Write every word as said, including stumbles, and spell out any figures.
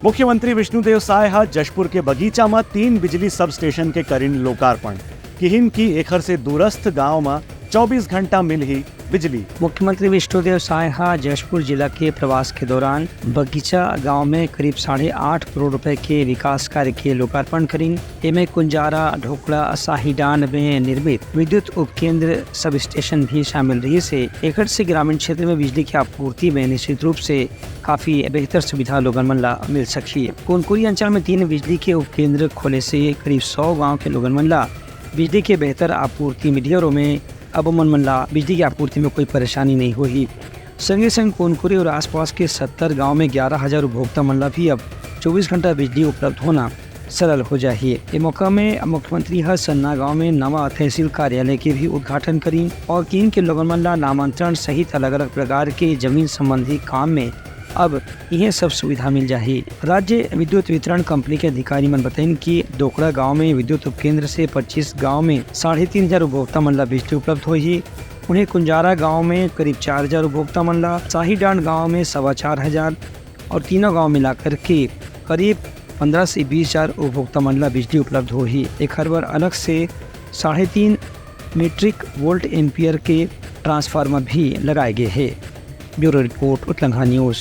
मुख्यमंत्री विष्णुदेव साय ह जशपुर के बगीचा म तीन बिजली सब स्टेशन के करिन लोकार्पण। किहिन कि एखर से दूरस्थ गांव म चौबीस घंटा मिलही बिजली। मुख्यमंत्री विष्णुदेव साय ह जशपुर जिला के प्रवास के दौरान बगीचा गांव में करीब साढ़े आठ करोड़ रुपए के विकास कार्य के लोकार्पण करिन। एमे कुंजारा, ढोकड़ा, साहिडांड में निर्मित विद्युत उपकेंद्र सब स्टेशन भी शामिल रहिस हे। एखर से ग्रामीण क्षेत्र में बिजली की आपूर्ति में निश्चित रूप से काफी बेहतर सुविधा लोगन मन ला मिल सकही। कोनकुरी अंचल में तीन बिजली के उपकेंद्र खोले से करीब सौ गांव के लोगन मन ला बिजली के बेहतर आपूर्ति मिलही और ओमे अब ओमन मन ला बिजली की आपूर्ति में कोई परेशानी नहीं होही। संगे संग कोनकुरी और आसपास के सत्तर गांव में ग्यारह हजार उपभोक्ता मन ला भी अब चौबीस घंटा बिजली उपलब्ध होना सरल हो जाही। ए मौका में मुख्यमंत्री ह सन्ना गांव में नवा तहसील कार्यालय के भी उद्घाटन करिन और किहिन के लोगन मन ला नामांतरण सहित अलग-अलग प्रकार के जमीन संबंधी काम में अब इहे सब सुविधा मिल जाही। राज्य विद्युत वितरण कंपनी के अधिकारी मन बताइन कि डोकड़ा गांव में विद्युत उपकेंद्र से पच्चीस गांव में साढ़े तीन हजार उपभोक्ता मन ला बिजली उपलब्ध होही। उन्हें कुंजारा गांव में करीब चार हजार उपभोक्ता मन ला, साहिडांड गांव में सवा चार हजार और तीनों गांव मिलाकर के करीब पंद्रह से बीस हजार उपभोक्ता मन ला बिजली उपलब्ध होही। एखर बर अलग से साढ़े तीन मीट्रिक वोल्ट एम्पियर के ट्रांसफार्मर भी लगाए गे हे। Bureau report, Utlangha news.